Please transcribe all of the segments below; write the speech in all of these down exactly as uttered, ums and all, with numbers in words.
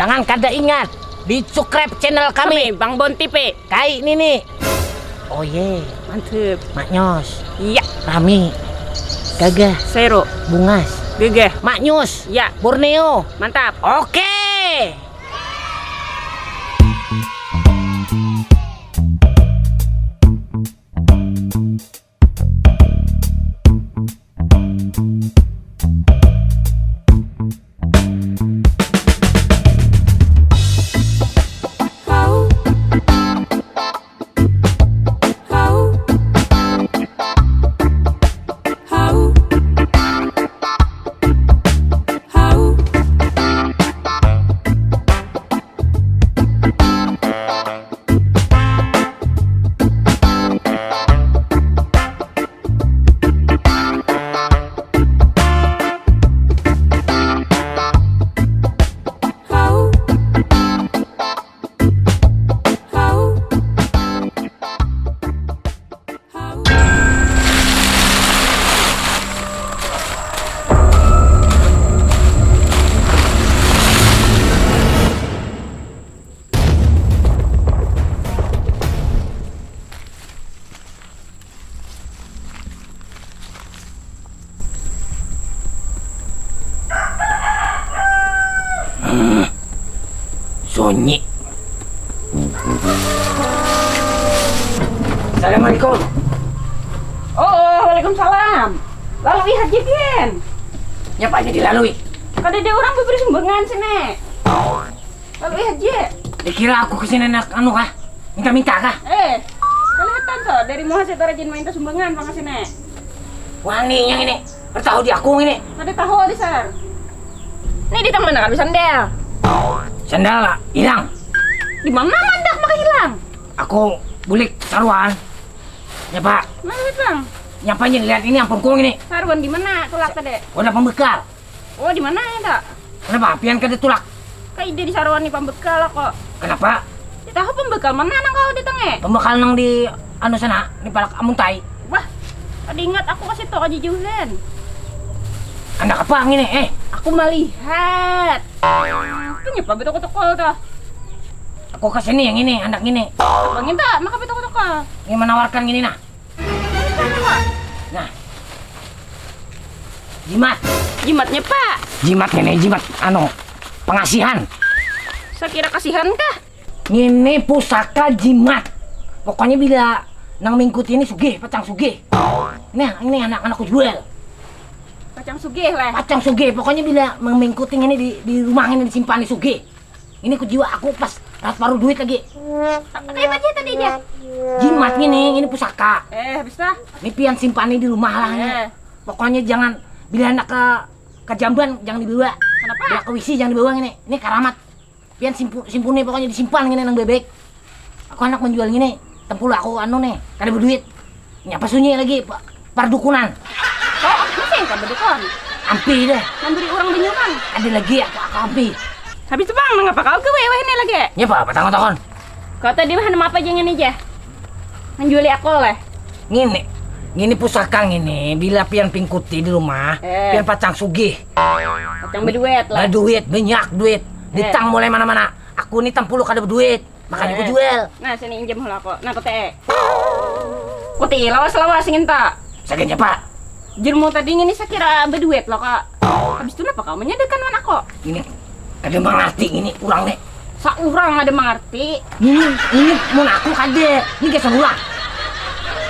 Jangan kada ingat di subscribe channel kami, Bang Bon T V. Kai nini. Oh ye, mantep. Maknyos. Iya. Rami. Gagah. Sero. Bungas. Gagah. Maknyus. Ya. Borneo. Mantap. Oke. Sunyi. Assalamualaikum. Oh, waalaikumsalam. Lalui haja, Pian. Nyapa aja dilalui? Kadada urang beberi sumbangan sini. Lalui haja. Dikira aku kesini nak anu kah? Minta-minta kah? Eh, kelihatan tuh dari muha saya rajin minta sumbangan pang kesini. Wani yang ini, bertahu di aku ini. Kada tahu di sar. Ini di tang mana kan sandal? Sandal lah, hilang. Di mana mandak maka hilang? Aku bulik saruan. Nyapa? Mana hilang? Nyapa ini lihat ini ampun kung ini. Saruan di mana tulak tadi? Wadah pembekal. Oh, di mana ya, Kak? Kenapa? Pian kada tulak? Kak Ida di saruan ni pembekal kok. Kenapa? Di tahu pembekal mana nang kau datang eh? Pembekal nang di anu sana, di palak amuntai. Wah, kada ingat aku kasih tau aja jauhan. Anak apa angin eh? Aku melihat. Itu nyapa betul-betul tuh. Aku ke sini yang ini, anak ini. Bang itu maka betul-betul. Ini menawarkan gini nah. Nah. Jimat. Jimatnya, Pak. Jimat ini jimat anu pengasihan. Saya kira kasihan kah? Ini pusaka jimat. Pokoknya bila nang mengikuti ini sugih, pacang sugih. Nah, ini anak-anakku jual. Pacang sugih lah. Pacang sugih. Pokoknya bila mengikuti ini di, di rumah ini disimpan di sugih. Ini ku jiwa aku pas rat paruh duit lagi. Kayak aja tadi aja. Jimat ini, ini pusaka. Eh, bisa. Ini pian simpan di rumah lah ini. Eh. Pokoknya jangan bila anak ke ke jamban jangan dibawa. Kenapa? Bila ke wisi jangan dibawa ini. Ini karamat. Pian simpu, simpuni pokoknya disimpan ini nang bebek. Aku anak menjual ini. Tempulu aku anu nih, kada berduit. Nyapa sunyi lagi pa- pardukunan. Oh, apa sih yang kau berdukun? Ampi deh. Memberi orang banyuran. Ada lagi aku aku ampi. Habis itu bang, mengapa kau ke weweh ini lagi? Nyapa apa tangan-tangan? Kau tadi bahan apa aja ngini aja? Menjuali aku lah. Ngini, ngini pusaka ngini. Bila pian pingkuti di rumah, eh, pian pacang sugih. Pacang berduit lah. Berduit, banyak duit. Eh. Ditang mulai mana-mana. Aku ni tampulu kada berduit. Makanya ku jual. Nah, sini injam lah kok. Nah, kote. Kote lawas-lawas ngin ta. Sagan siapa? Jermu tadi ngini sakira beduit lah kok. Habis itu napa kau menyadakan wan aku? Ini kada mengerti ini orang nih. Saurang ada mengerti. Ini ini mun aku kada. Ini gasan urang.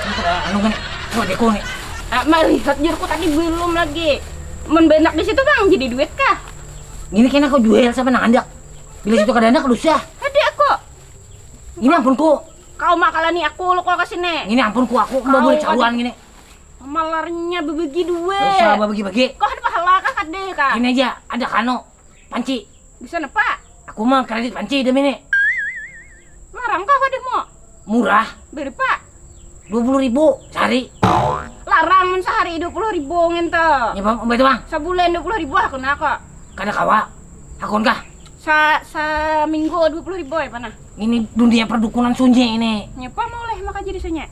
Ini kada anu gini. Coba deko nih. Ah, melihat jerku tadi belum lagi. Mun banyak di situ bang jadi duit kah? Ini kena kau jual siapa nang andak. Bila situ kada andak dosa. Ada aku. Ini ampunku. Kau makalani aku lo kau kasih ne. Ini ampunku aku mau boleh caruan gini. Malarnya bebagi dua. Usah bebagi-bagi. Kau ada pahala kah kade kah? Ini aja ada kano panci. Bisa nepa? Aku mah kredit panci demi ini. Larang kah wadahmu? Murah. Berapa? Dua puluh ribu sehari. Larang men sehari dua puluh ribu ngento. Ya bang, itu bang. Sebulan dua puluh ribu aku nak kok. Kada kawa. Hakun kah? Sa seminggu dua puluh ribu ya panah. Ini dunia perdukunan sunyi ini. Nyapa mau leh maka jadi sunyi.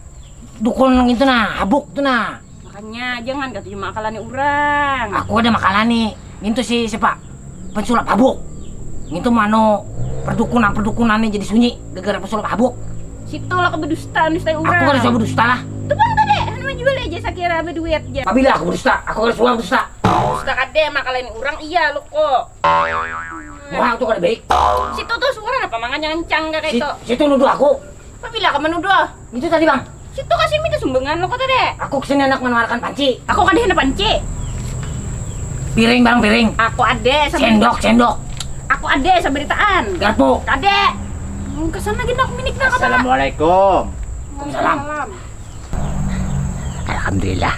Dukun itu nah, habuk tuh nah. Makanya jangan kata cuma makalani urang. Aku ada makalani. Itu si siapa? Pensulap habuk. Ngitu mano perdukunan-perdukunan ni jadi sunyi gara-gara pesulap habuk. Situ lah kebedusta, dusta orang. Aku kada suah bedusta lah. Tu bang tadi, anu menjual aja sakira beduit aja. Apabila aku bedusta, aku kada suah bedusta. Dusta kada, makalain orang iya lo ko. Wah, tu kada baik. Situ tu suara apa manganya ancang kaya itu. Situ nuduh aku. Pabila kamu nuduh? Itu tadi, Bang. Situ kasih minta sumbangan lo kata deh. Aku kesini anak menawarkan panci. Aku kada hendak panci. Piring, Bang, piring. Aku ada sama. Sendok, sendok. Aku ada sabaritaan. Garpu. Kada. Hmm, kesana gini aku minik dah kepala. Assalamualaikum. Waalaikumsalam. Alhamdulillah.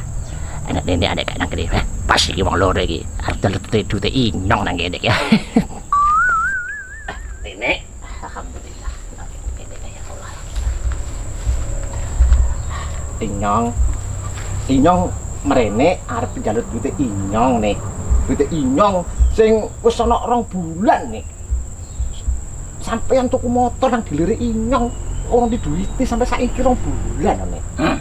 Anak nenek ada kanak gede. Eh, pas lagi mau lore lagi. Harus dalam tidur teh inyong nang gedek ya. Nenek. Alhamdulillah. Inyong, inyong merene arep jalut duite inyong nih. Duite inyong sing wis ana rong bulan nih. Sampeyan tuku motor nang dilire inyong, orang diduiti sampai saiki rong bulan nih. Hmm.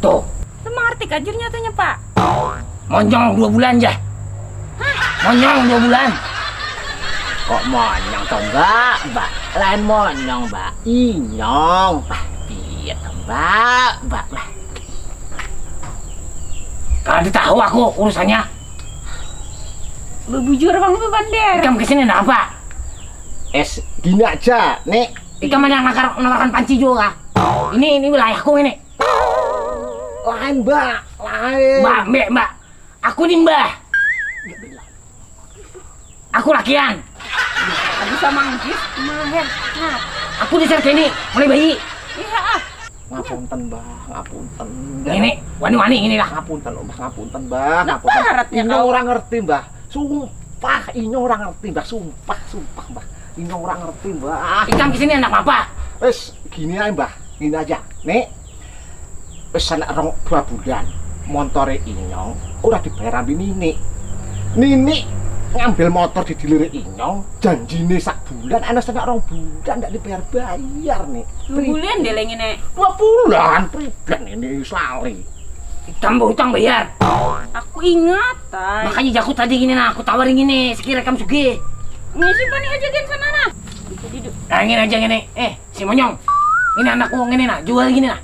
Tuh. Itu mengerti kajur nyatanya, Pak. Monyong dua bulan jah. Monyong dua bulan. Kok monyong toh, Mbak? Mbak, lain monyong, Mbak. Inyong. Ah, piye toh, Mbak? Mbak lah. Kada tahu aku urusannya. Bebujur bang tu bander. Ikam kesini ada apa? Es, gini aja, Nek. Ikam ada nakar nawarkan panci juga kah? Ini ini wilayahku ini. Lain, Mbak. Lain. Mbak, Mbak, Mbak. Aku nih, Mbah. Aku lakian. Bisa manggis, maher. Nah, aku di sini mulai bayi. Iya ah. Ngapunten, Mbah, ngapunten. Ini wani-wani inilah. Ngapunten, Mbah, ngapunten, Mbah. Ngapunten. Ini orang ngerti, Mbah. Sumpah, ini orang ngerti, Mbah. Sumpah, sumpah, Mbah. Ini orang ngerti, Mbah. Ikam di sini anak apa? Wes, gini aja, Mbah. Gini aja. Nek, wis anak rong dua bulan montore inyong ora dibayar ambil nini. Nini ngambil motor di dealer inyong, janjine sak bulan, anak sanak rong bulan ndak dibayar bayar nih. Dua bulan deh lagi nek. Dua bulan, priben ini wis lali. Tambah utang bayar. Aku ingat ay. Makanya jaku tadi gini nah, aku tawarin gini, sekira kamu sugih. Nggak simpan aja kan sana nah. Bisa duduk. Nah, gini aja gini. Eh, Si Monyong, ini anakku ngini nah, jual gini nah.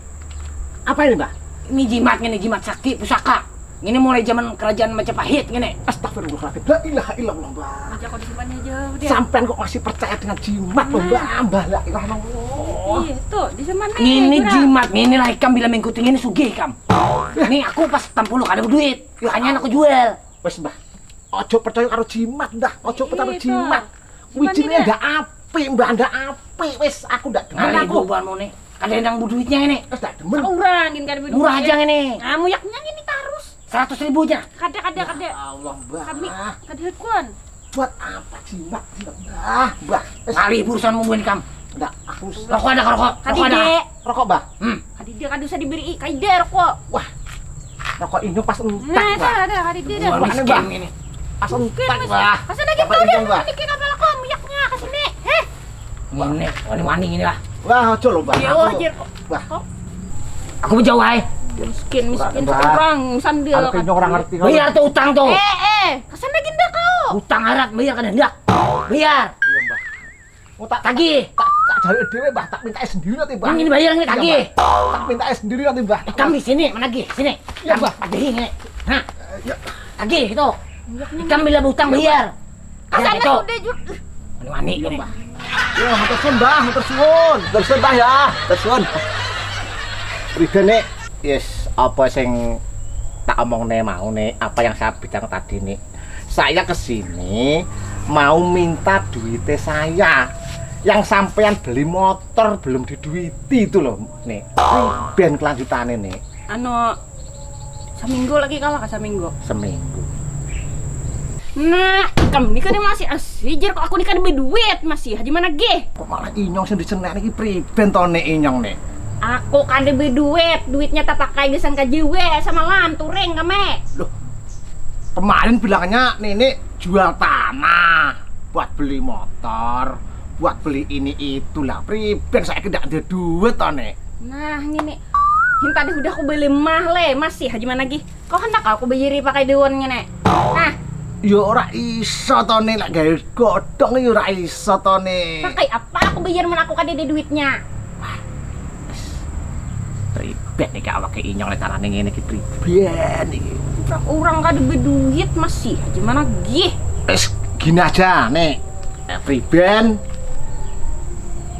Apa ini, Mbah? Ini jimat ngini, jimat sakti pusaka. Ini mulai zaman kerajaan Majapahit ngini. Astagfirullahaladzim, la ilaha illallah, Mbah. Aja kau disimpannya jauh deh. Sampean kok masih percaya dengan jimat, Mbah? Mbah, la ilaha illallah. Iya, tuh, disimpan nih. Ini jimat ngini lah ikam bila mengikuti ini sugih ikam. Ini aku pas tampulu kada duit, makanya aku jual. Wes, Mbah. Ojo percaya karo jimat dah, ojo percaya karo jimat. Wijine ndak apik, Mbah, ndak apik. Wis, aku ndak demen aku. Bubuhanmu nih. Kada nang buduitnya ini. Wis ndak demen. Orang gini kada buduit. Murah aja ini. Nah, muyaknya ini tarus. Seratus ribu aja. Kada, kada, kada. Ya Allah, Mbah. Kami kada kuan. Buat apa jimat, jimat, Mbah? Mbah. Wis. Ngalih urusanmu bukan kam. Ndak, aku. Rokok ada, rokok. Rokok ada. Rokok, Bah? Hmm. Kadida kada usah diberi, kaida rokok. Wah. Rokok ini pas entak, Bah. Nah, ada, ada, kadida dah. Wah, miskin ini. Pas entak, Bah. Pas ada gitu dia, Bah. Niki kapal aku, minyaknya ke sini. Heh. Ini, wani-wani ini lah. Wah, ojo lo, Bah. Iya, aku, wah, anjir. Wah. Aku menjauh, hai. Miskin, miskin, Bah. Orang sandal. Aku kan orang ngerti. Bayar tuh utang tuh. Eh, eh, kesana ginda kau. Utang harat bayar kada hendak. Bayar. Iya, Bah. Oh, tak tagih. Tak, tak jaluk dhewe, Mbah, tak minta sendiri nanti, Mbah. Ini bayar ini tagih. Iya, Mbah. Tak minta sendiri nanti, Mbah. Ikam di sini menagih, sini. Iya, Mbah. Tagih ini. Nah. Iya. Tagih itu. Ikam bila utang bayar. Asal itu. Sudah juk. Mani-mani ini. Iya, Mbah. Yo, hatur suwun, Mbah, hatur suwun. Hatur suwun, Mbah, ya. Hatur suwun. Priben, Nek? Yes, apa sing tak omong ne mau, Nek? Apa yang saya bilang tadi, Nek? Saya ke sini mau minta duitnya saya. Yang sampean beli motor belum diduiti itu loh, Nek. Ben kelanjutannya, Nek. Anu, seminggu lagi kalah ke seminggu. Seminggu. Nah, ikam ni kada masih asijir kok aku ni kada berduit masih haji mana gih. Kok malah inyong sing diseneni iki priben to, Nek, inyong, Nek? Aku kada berduit, duitnya tak pakai gasan K J W samalam, turing kami. Loh, kemarin bilangnya Nenek jual tanah buat beli motor, buat beli ini itulah. Priben saya tidak ada duit to, Nek. Nah, ini, Nek. Hinta deh udah aku beli mah le, masih haji mana gih. Kau hendak aku bayari pakai dewan ngene. Nah, Ya ora iso to, Ni, lek gawe godong ya ora iso to, Ni. Pakai apa aku bayar mun aku kadada duitnya? Ribet nih awak inyong lek carane ngene iki ribet iki. Orang kada berduit masih aja mana gih. Es gini aja nih. Eh, Priben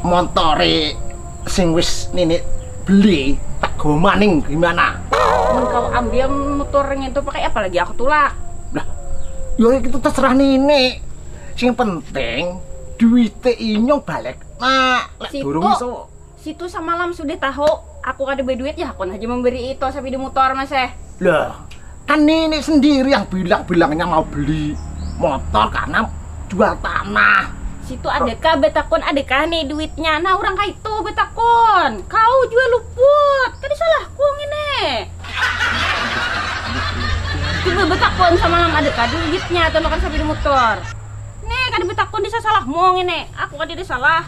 montore sing wis nini beli tak maning gimana? Mun kau ambil motor itu pakai apa lagi aku tulak. Lah, yo itu terserah nini. Sing penting duite inyong balik. Nah, lek durung iso. Situ samalam sudah tahu aku kada berduit ya hakun aja memberi itu sapi di motor mas eh. Lah, kan nini sendiri yang bilang-bilangnya mau beli motor karena jual tanah. Situ adakah betakun adakah nih duitnya? Nah, orang kayak itu betakun. Kau jual luput. Tadi salah kuang ini. Coba betakun samalam adakah duitnya atau nukan sapi di motor. Nih, kada betakun di sasalah mong ini. Aku kada ada salah.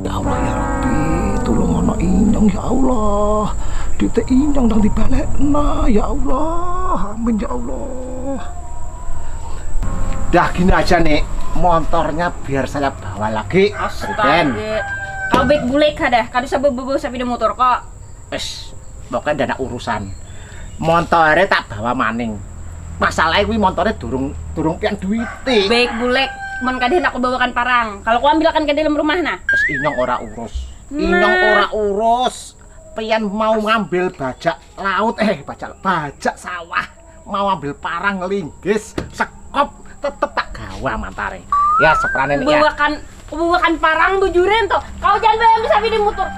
Ya Allah ya Rabbi, tulung anak inyong ya Allah. Duitnya inyong dang dibalik nah ya Allah. Amin ya Allah. Dah gini aja nih, motornya biar saya bawa lagi. Astaga. Kau baik bulek kada, kada usah bawa-bawa sepeda motor kok. Wis, pokoknya dana urusan. Montore tak bawa maning. Masalahnya kuwi montore durung durung pian duite. Baik bulek, mun kada hendak kubawakan parang. Kalau kuambilakan ke dalam rumah nah. Terus inyong ora urus. Inyong nah. Ora urus. Pian mau ngambil bajak laut, eh bajak bajak sawah. Mau ambil parang linggis, sekop, tetep tak gawa mantare. Ya seprane nih ya. Bawakan Kubawakan parang bujuran tuh. Kau jangan bawa ambil sapi di motor.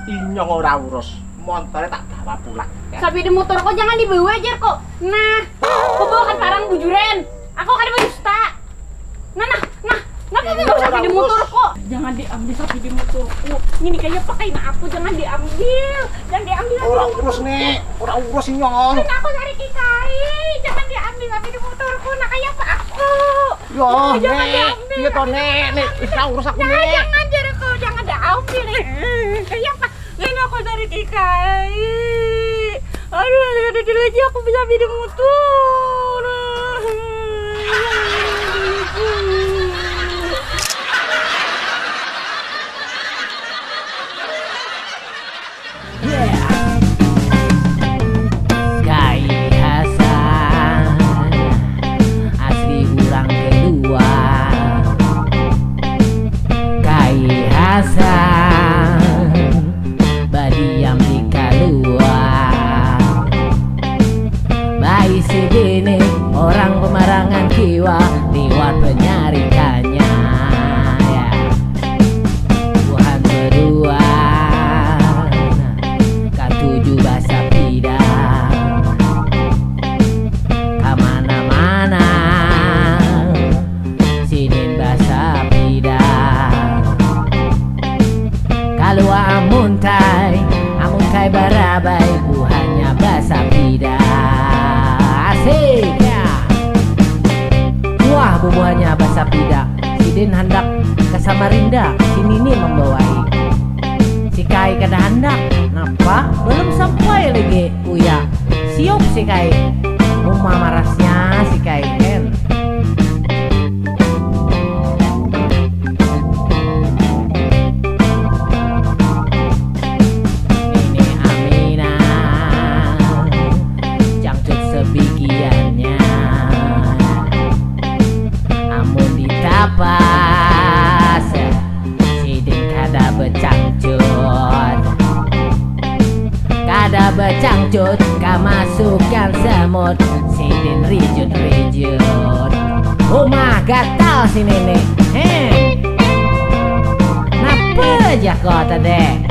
Inyong ora urus. Montore tak bawa pulang. Ya. Sapi di motor kau jangan dibawa ajar kok. Nah, kubawakan parang bujuran. Aku kada berdusta. Nah, nah, nah. Kenapa bawa sapi di motor kok? Jangan diambil sapi di motorku. Ini kayak pakai aku jangan diambil. Jangan diambil. Orang urus nih. Orang urus inyong. Kan aku cari kikai. Jangan diambil sapi di motorku. Nah, kayak apa aku? Yo, jangan diambil. Iya toh, Nek. Nek, wis ra urus aku, Nek. Jangan, jangan, kau jangan diambil. Iya, Pak. Ini aku dari kikai. Aduh, ada lagi aku bisa bini mutur. Hasan badiam di kaluar. Baisi bini orang pemarangan kiwa liwat penyarikannya. Ya. Tuhan berdua katuju basapida kemana-mana. Sidin basapida kalua amuntai, amuntai barabai buhannya basapida. Asik ya. Wah bubuhannya basapida. Sidin handak ke Samarinda, si Nini membawai. Si Kai kada handak, napa? Belum sampai lagi. Uya, siup si Kai. Uma marasnya si Kai, hen. Nini Aminah, cangcut sebigiannya. Amun ditapas, sidin kada becangcut. Kada becangcut, kamasukan semut, sidin rijut-rijut. Uma gatal si Nini. Heh. Napa ja ko tadi?